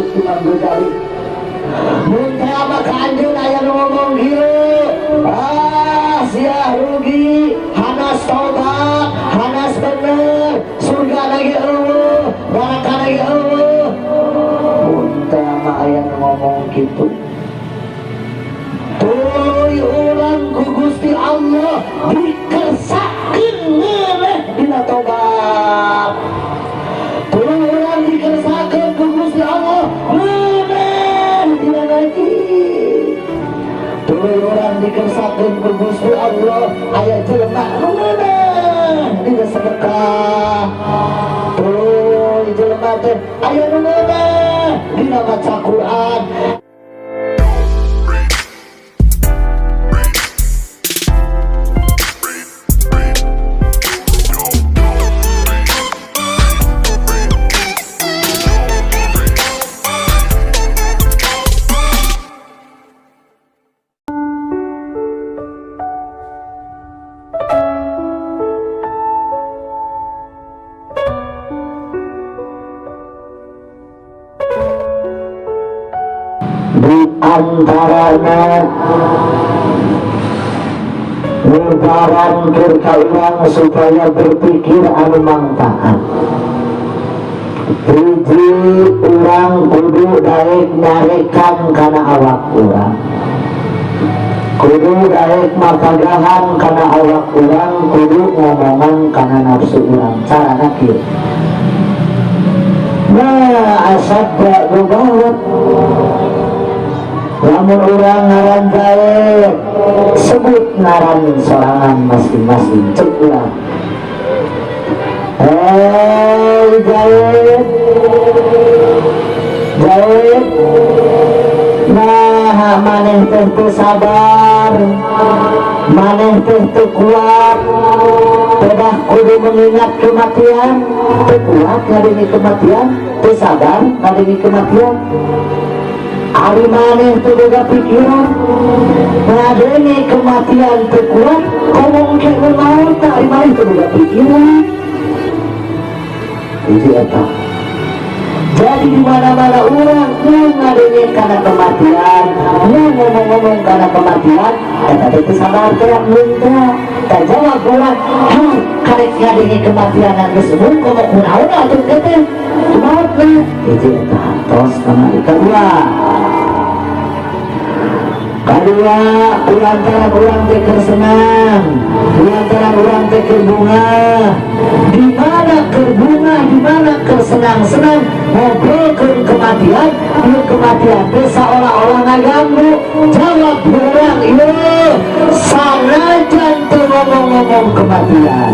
Cek Imam Ghazali, mun teh maka anjeun aya nu ngomong kieu, "Ah, sia rugi, hanas tobat, hanas bener, surga lagi euweuh, neraka lagi euweuh." Mun teh mah aya nu ngomong kitu, tuluy urang ku Gusti Allah dikersakeun ngeuneh dina tobat, tuluy urang dikersakeun ku Gusti Allah ngeuneh dina ngaji, tuluy urang dikersakeun ku Gusti Allah aya jelema nu ngeuneh dina sedekah, tuluy jelema teh aya nu ngeuneh dina maca Quran. Di antarana lebaran keur ka urang supaya berpikir anu manfaat, hiji, urang kudu daek nyarekan kana awak urang, kudu daek mapagahan kana awak urang, kudu ngomongan kana nafsu urang. Carana kieu, nah, asadda banget lamun urang ngaran Zaid, sebut ngaran sorangan masing-masing. Cek urang, "Hei Zaid, Zaid, nah maneh teh teu sabar, maneh teh teu kuat, pedah kudu mengingat kematian, teu kuat ngadenge kematian, teu sabar ngadenge kematian. Ari maneh teu boga pikiran ngadenge kematian, teu kuat ngomong ke maut, ari maneh teu boga pikiran." Hiji eta. Jadi di mana-mana orang mau ngadenge karena kematian, mau ngomong-ngomong karena kematian, eta teh teu sabar teh, mun teh. Tak jawab urang, "Hei, karek ngadenge kematian geus mun komo kunaon atuh teh maut na." Hiji eta tos kamari. Kedua, kedua, kulantaran urang teh keur senang, kulantaran urang teh keur bungah. Di mana keur bungah, di mana keur senang-senang ngobrolkeun kematian, ieu kematian teh seolah-olah ngaganggu. Jawab urang ieu, sanajan teu ngomong-ngomong kematian,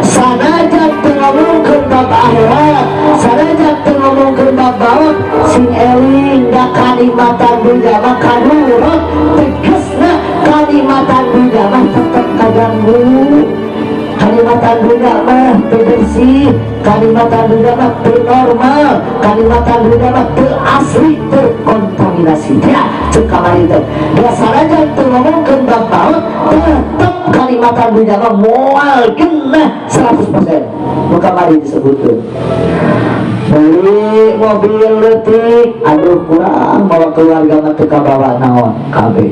sanajan teu ngomongkeun bab akhirat, sanajan teu ngomongkeun bab maut, sing eling da kanikmatan dunya mah kadurot. Tegesna kanikmatan dunya mah tetep kaganggu, kanikmatan dunya mah teu bersih, kanikmatan dunya mah teu normal, kanikmatan dunya mah teu asli, terkontaminasi ya. Cek kamari teh sanajan teu ngomongkeun bab maut, tetep kanikmatan dunya mah moal genah 100%. Nu kamari disebutkeun beli mobil leutik, aduh kurang bawa keluarga mah teu kabawa naon kabeh.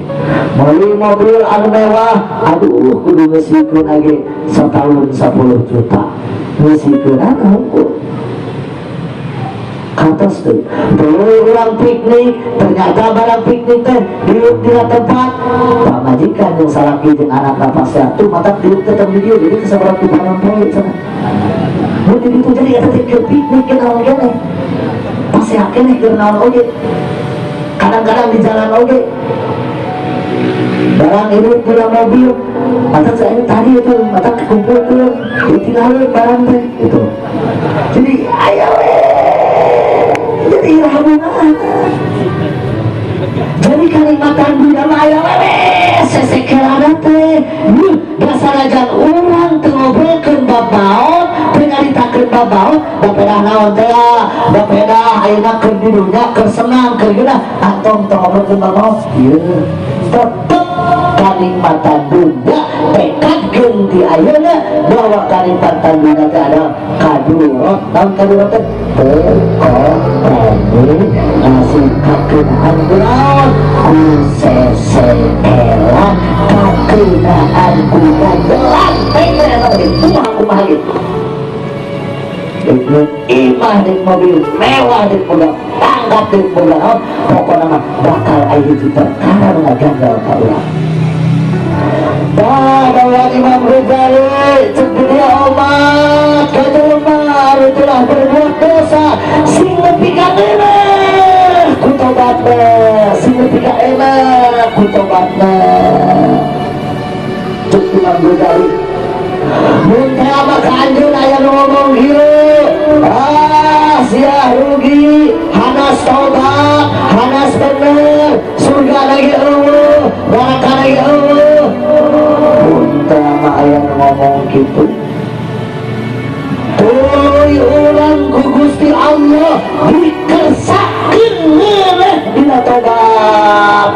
Beli mobil anu mewah, aduh kudu ngeusikeun age setahun 10 juta, ngeusikeun hungkul kantos tuh. Dulu urang piknik, ternyata barang piknik teh diuk di tempat pamajikan yang salaki jeung anak pasea tuh mata diuk tetep di dieu, jadi kesabaran ku barang poe cenah. Mun di ditu jadi eta teh keur piknik ke naon keneh, pasea keneh keur naon oge, kadang-kadang di jalan oge barang hidup di mobil mata saya tadi itu mata kumpulkeun ditinggalin barang teh itu. Jadi aya we, jadi iraha. Jadi kanikmatan dunia mah aya we sesekelana teh. Dasarajan urang teu ngobrolkeun bab maot, teu nyaritakeun bab maot, da pedah naon teh, da pedah ayeuna keur di dunya keur senang keur geunah, entong teu ngobrolkeun bab maot ieu, tetep kanikmatan dunia tekadkeun di ayeuna bahwa kanikmatan dunia teh adalah kadurot. Naon kadurot teh? Teu kopeni ngasih kakeunaan ku naon? Ku seseela, kakeunaan ku ganjelan. Teh eta teh kumaha kumaha gitu. Dek imah, dek mobil mewah, dek boga pangkat, dek boga naon, pokokna mah bakal aya hiji perkara nu ngaganjal ka urang. Bahwa Imam Ghazali cek dunia omat ka jelema anu telah berbuat dosa sing nepi ka ngeunah ku tobatna, sing nepi ka enak ku tobatna. Cek Imam Ghazali, mun teh ama ka anjeun aya nu ngomong kieu, "Ah, sia rugi, hanas tobat, hanas bener, surga lagi euweuh, neraka lagi euweuh." Mun teh ama aya nu ngomong kitu, tuluy urang ku Gusti Allah dikersakeun ngeunah dina tobat,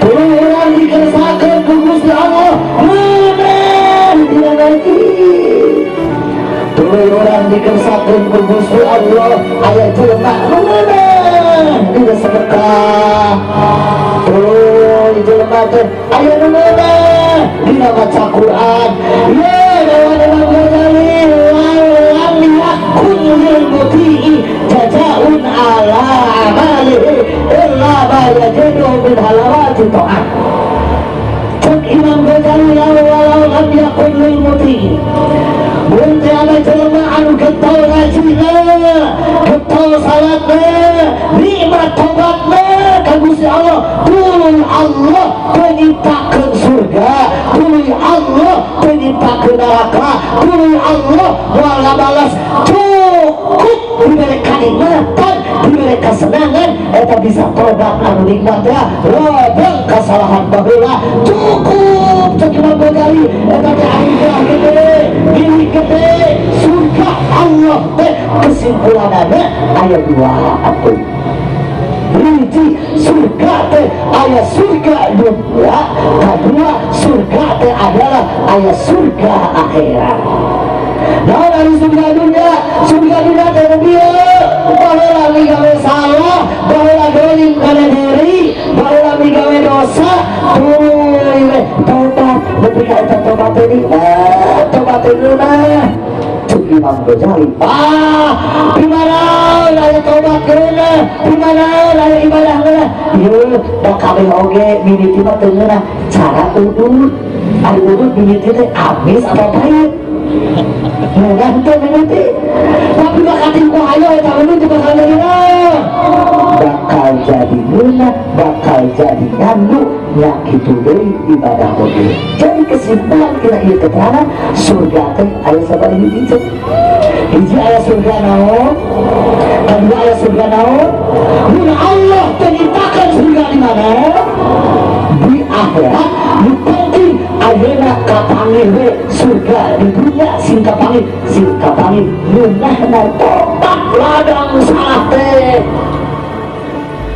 tuluy urang dikersakeun ku Gusti Allah ngeunah dina ngaji, tuluy urang dikersakeun ku Gusti Allah aya jelema nu ngeunah dina sedekah, tuluy jelema teh aya nu ngeunah dina maca Quran. Ya dewa Imam Ghazali, lam yakun lil muti'i jazaun ala amalihi illa ma yajidu min halawati ta'at. Cek Imam Ghazali, walau lam yakun lil muti'i, mun teh ada jelema anu getol ngajina, getol salatna, nikmat tobatna ka Gusti Allah, tuluy Allah teu nyiptakeun surga, tuluy Allah teu nyiptakeun neraka, tuluy Allah moal ngabalas. Cukup diberi kanikmatan, diberi kesenangan, eta bisa tobat anu nikmat ya lobang kesalahan baheula cukup. Cek Imam Ghazali, eta teh anugerah gede, milik gede surga Allah teh. Kesimpulannya aya dua atuh. Hiji, surga teh aya surga dunia. Kedua, surga teh adalah aya surga akhirat. Nah, dari surga dunia, surga dunia teh bieu baheula migawe salah, baheula dolim kana diri, baheula migawe dosa, tuluy we tobat, nepi ka eta tobat teh nikmat, tobat teh ngeunah. Cek Imam Ghazali, ah, di mana aya tobat geunah, di mana aya ibadah geunah? Ieu da kabeh oge mimiti mah teu ngeunah. Cara udud, ari udud mimiti teh amis atau pahit? Ngeunah teh mimiti, tapi bakal ku ayo eta udud teh bakal jadi naon? Bakal jadi ngeunah, bakal jadi ngandu nya. Kitu deui ibadah oge. Jadi kesimpulan kita ieu keterangan, surga teh aya sabaraha hiji? Cek hiji, aya surga naon? Kedua, aya surga naon? Mun Allah teu nyiptakeun surga di mana? Di akhirat. Nu penting ayeuna kapanggih we surga di dunia, sing kapanggih, sing kapanggih ngeunahna tobat ladang salah teh,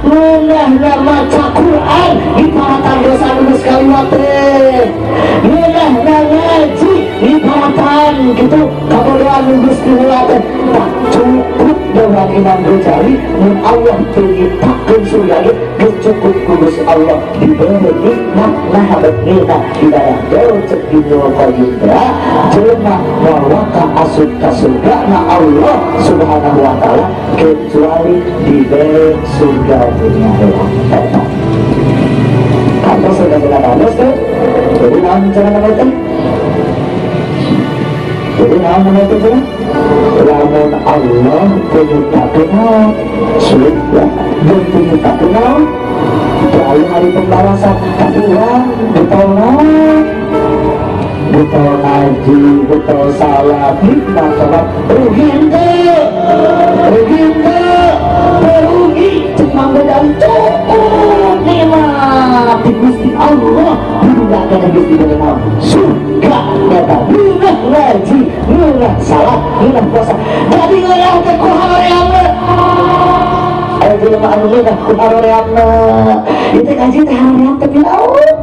ngeunahna maca Quran diparatan dosa nu geus kaliwat teh, ngeunahna ngaji diparatan gitu kabodohan nu geus diheula teh. Tak cukup dengan Imam Ghazali, mun Allah teu nyiptakeun surga ge geus cukup ku Gusti Allah diberi nikmat. Nah, bet ngeunah ibadah jauh. Cek Ibnu Qayyim teh, jelema moal ka asup ka surga na Allah Subhanahu wa Taala kecuali diberi surga dunia heula. Eta apa surga surga bagus tuh. Jadi naon cara namanya teh? Jadi naon namanya teh cenah? Lamun Allah teu nyiptakeun naon? Surga. Jeung teu nyiptakeun naon? Teu aya hari pembalasan, tapi urang getol naon? Getol ngaji, getol salat, nikmat tobat, rugi henteu? Rugi henteu? Rugi. Cek Mang Ghazali, cukup nikmat di Gusti Allah di dunia geus diberi naon? Surga. Nyata ngeunah ngaji, ngeunah salat, ngeunah puasa. Jadi ngeunah teh ku haroreamna. Aya jelema anu ngeunah ku haroreamna. Ieu teh ngaji teh haroream teh naon?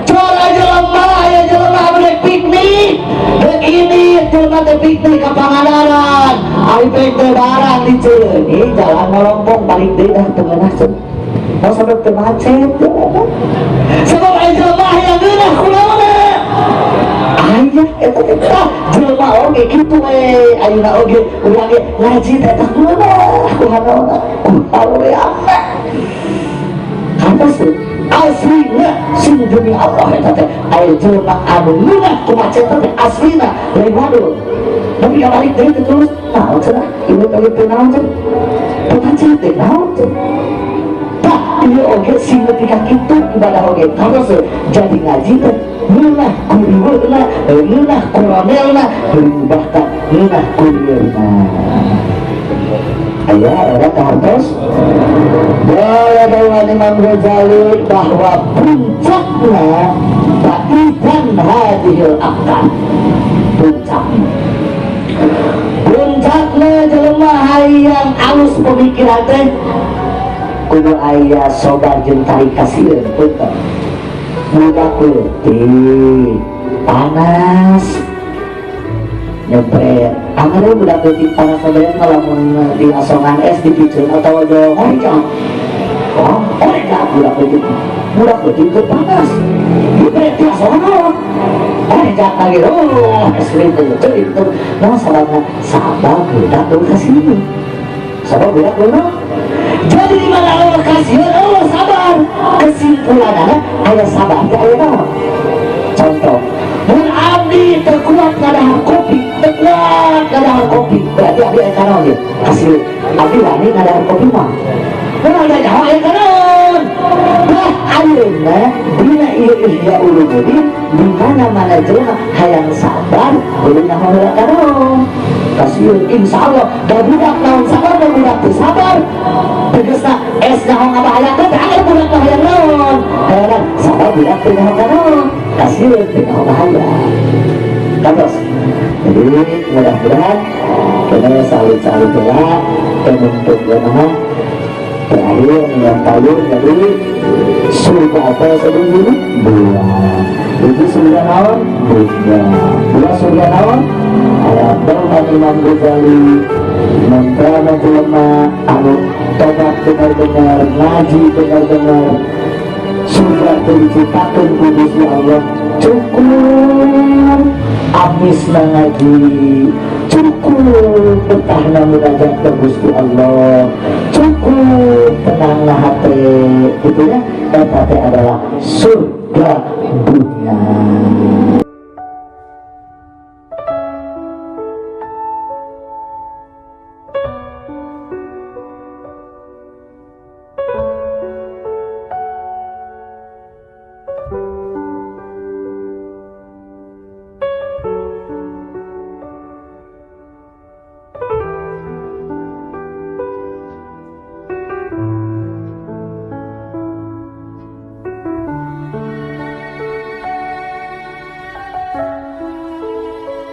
Cara jelema, aya jelema anu Piknik dek ini jelema teh piknik ka Pangandaran, ari pek teh barang di Cileunyi jalan melompong, balik deui dah teu ngeunah cenah. Mau sampai teu macet sebab aya jelema hayang ngeunah kunaonna aya eta teh. Tah, jelema oge kitu we, ayeuna oge urang ge ngaji teh tah kunaon, ku hanaonna, ku haroreamna. Kantos aslina, sing demi Allah, eta teh aya jelema anu ngeunah ku macet teh aslina lain wadul, tapi ka balik deui teh terus naon cenah ieu teh, teu naon cenah, teu macet teh naon cenah. Tah, ieu oge sing nepi ka kitu ibadah oge. Kantos jadi ngaji teh ngeunah ku riweuhna, ngeunah ku romelna, bahkan ngeunah ku lieurna. Aya era kahartos boleh bahwa Imam Ghazali bahwa puncaknya ba'idan hadhil afkar, puncaknya, puncaknya jelema hayang alus pemikiran teh kudu aya sobar jeung tarik kasieun. Punten, budak leutik panas nyempret anggar budak leutik panas nyempret, lamun di asongan es dipiceun atau aja hoream, oh hoream. Budak leutik, budak leutik teu panas nyempret di asongan naon, hoream lagi, oh es krim teh teu itu. Nah, sababna sabar budak teu kasieun, sabar budak teu. Jadi di mana Allah kasieun, Allah sabar. Kesimpulannya aya sabar teh aya naon? Contoh, mun abdi teu kuat ngadahar kopi, teu kuat ngadahar kopi, berarti abdi aya kanaon ieu? Kasieun. Abdi wani ngadahar kopi mah mun ada nyawa aya kanaon. Nah, ayeuna dina ieu Ihya Ulumuddin, di mana-mana jelema hayang sabar kudu nyaho heula kanaon? Kasieun. Insyaallah da budak naon sabar, da budak teu sabar tegasna es nyaho ngabahayakeun teh agar budak mah hayang naon, hayang sabar. Budak teu nyaho kanaon? Kasieun, teu nyaho bahaya. Terus jadi mudah-mudahan kita salut-salut lah untuk lemah terakhir yang payung. Jadi surga apa sebelum dulu dua itu surga naon bunga, dua surga naon. Ada Bang Imam Ghazali memperana jelema anu tobat benar-benar, ngaji benar-benar, surga diciptakan ku Gusti Allah cukup amis ngaji, cukup betahna munajat ke Gusti Allah, cukup tenanglah hati gitu ya. Eta teh adalah surga dunia.